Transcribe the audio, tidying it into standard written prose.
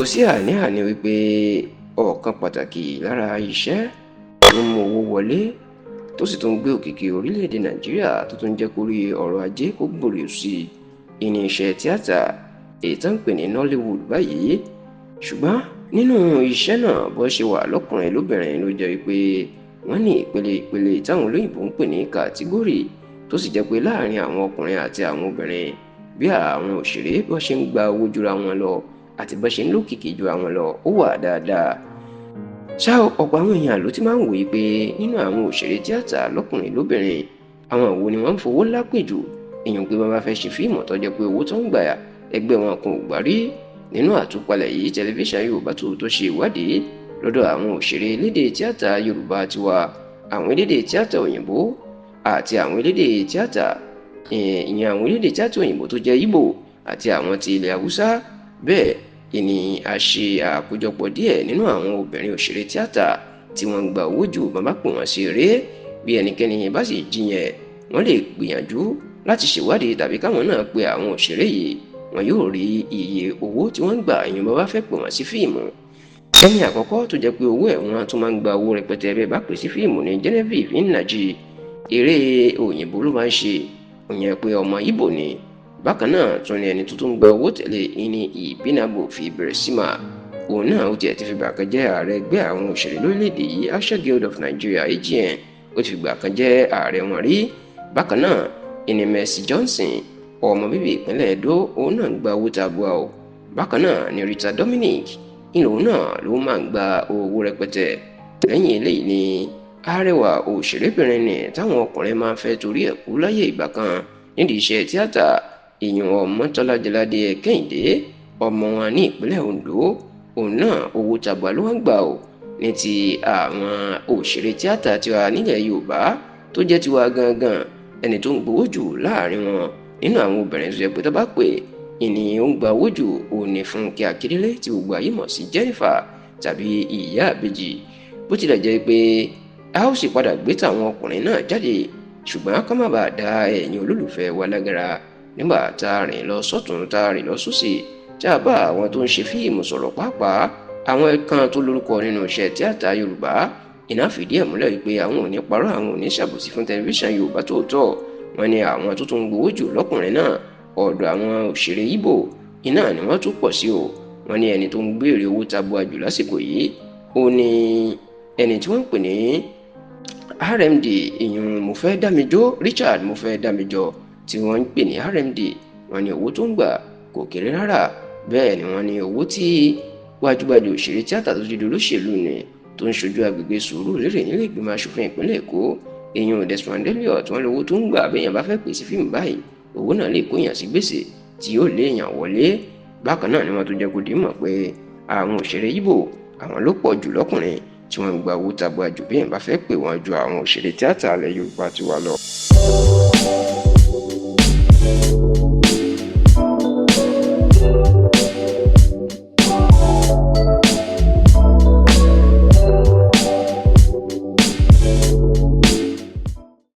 Kò sí àní-àní wípé ọ̀kan pàtàkì lára iṣẹ́ tó ń mú owó wọlé tó sì tún gbé òkìkí orílẹ̀-èdè Nàìjíríà, tó tún jẹ́ kó rí ọrọ̀ ajé kó gbòòrò sí i ní iṣẹ́ tíátà, èyí tó ń pè ní Nollywood báyìí. Ṣùgbọ́n nínú iṣẹ́ náà, bó ṣe wà lọ́kùnrin lóbìnrin, ló jẹ́ wípé wọ́n ní ìpele ìpele táwọn olóyìnbó ń pè ní category, tó sì jẹ́ pé láàrin àwọn ọkùnrin àti àwọn obìnrin, bí àwọn òṣèré bó ṣe ń gba owó jura wọn lọ àti bó ṣe ń lókìkí jura wọn lọ, ó wà dáadáa. Ṣá, ọ̀pọ̀ àwọn èèyàn ló ti máa ń wòye pé nínú àwọn òṣèré tíátà lọ́kùnrin lóbìnrin, àwọn wo ni wọ́n ń fowó ńlá pè jù, èèyàn pé wọ́n bá fẹ́ ṣe fíìmù tó jẹ́ pé owó tó ń gbà ẹgbẹ́ wọn kò gbà rí. Nínú àtúpalẹ̀ yìí, tẹlifíṣàn Yorùbá Tòótọ́ ṣe ìwádìí lọ́dọ̀ àwọn òṣèré elédè tíátà Yorùbá tiwa, àwọn elédè tíátà òyìnbó àti àwọn elédè tíátà, ìyẹn àwọn elédè tíátà òyìnbó tó jẹ́ Ìgbò àti àwọn ti ilẹ̀ Haúsá. Bẹ́ẹ̀ ìní a ṣe àkójọpọ̀ díẹ̀ nínú àwọn obìnrin òṣèré tíátà tí wọ́n ń gba owó jù bàbá pè wọ́n sí eré. Bí ẹnikẹ́ni bá sì jiyàn, wọ́n lè gbìyànjú láti ṣèwádìí tàbí káwọn náà pe àwọn òṣèré yìí, wọn yóò rí iye owó tí wọ́n ń gbà, ìyẹn bàbá fẹ́ pè wọ́n sí fíìmù. Ẹni àkọ́kọ́ tó jẹ́ pé owó ẹ̀ wọ́n tún máa ń gba owó rẹpẹtẹ bẹ́ẹ̀ bá pè sí fíìmù ní Genevieve Nnaji. Eré òyìnbó ló máa ń ṣe, ìyẹn pé ọmọ Ìgbò ni. Bákan náà tún ní ẹni tó tún gba owó tẹ̀lé ní Ibinabo Fiberesima. Òun náà ó tiẹ̀ ti fìgbà kan jẹ́ ààrẹ ẹgbẹ́ àwọn òṣèré lórílẹ̀‐èdè yìí, Actors Guild of Nigeria, AGN, ó ti fìgbà kan jẹ́ ààrẹ wọn rí. Bákan náà ìní Mercy Johnson, ọmọ bíbí ìpínlẹ̀ Edo, òun náà ń gba owó tabua o. Bákan náà ní Rita Dominic, ìlòun náà ló máa ń gba owó rẹpẹtẹ. Lẹ́yìn eléyìí ni arẹwà òṣèrébìnrin ni táwọn ọkùnrin máa ń fẹ́ torí ẹ̀ kú láyé ìgbà kan nídìí iṣẹ́ tíátà, ìyẹn Ọmọ́tọ́lá Jọládé Kẹ́hìndé, ọmọ wọn ní ìpínlẹ̀ Ondo, òun náà owó tabua ló wá ń gbà o. Ní ti àwọn òṣèré tíátà tiwa nílẹ̀ Yorùbá tó jẹ́ tiwa gangan, ẹni tó ń gbowó jù láàrin wọn nínú àwọn obìnrin tó jẹ́ pé tó bá pè ìní ó ń gba owó jù, òun ní Fúnkẹ́ Akíndélé tí gbogbo ayé mọ̀ sí Jennifer tàbí Ìyá Ìbejì. Bó tilẹ̀ jẹ́ pé a ó sì padà gbé tàwọn ọkùnrin náà jáde, ṣùgbọ́n ká má bàa da ẹ̀yin olólùfẹ́ wa lágara, nígbà tá a rìn lọ sọ́tún, tá a rìn lọ sósì, tá a bá àwọn tó ń ṣe fíìmù sọ̀rọ̀, pàápàá àwọn kan tó lórúkọ nínú iṣẹ́ tíátà Yorùbá, iná fìdí ẹ̀ múlẹ̀ wípé àwọn ò ní parọ́, àwọn ò ní ṣàbòsí fún tẹlifíṣàn Yorùbá Tòótọ́. Wọ́n ní àwọn tó tún gbowó jù lọ́kùnrin náà, ọ̀dọ̀ àwọn òṣèré Ìgbò iná ni wọ́n tún pọ̀ sí o. Wọ́n ní ẹni tó ń béèrè owó tabua jù lásìkò yìí, ó ní ẹni tí wọ́n ń pè ní RMD, ìyún Mofẹ́dámijó, Richard Mofẹ́dámijọ tí wọ́n ń pè ní RMD. Wọ́n ní owó tó ń gbà kò kéré rárá. Bẹ́ẹ̀ ni wọ́n ní owó tí gbajúgbajà òṣèré tíátà tó ti di olóṣèlú ni, tó ń ṣojú agbègbè Sùúrùlérè nílé ìgbìmọ̀ asòfin ìpínlẹ̀ Èkó, èèyàn Desmond Elliot, wọ́n lówó tó ń gbà béèyàn bá fẹ́ pè sí fíìmù báyìí, owó náà lè kóyàn sí gbèsè tí yóò lé èèyàn wọlé. Bákan náà ni wọ́n tún jẹ́ kó di mọ̀ pé àwọn òṣèré Ìgbò, àwọn ló pọ̀ jù lọ́kùnrin tí wọ́n ń gba owó tabua jù béèyàn bá fẹ́ pè wọ́n ju àwọn òṣèré tíátà ilẹ̀ Yorùbá tiwa lọ.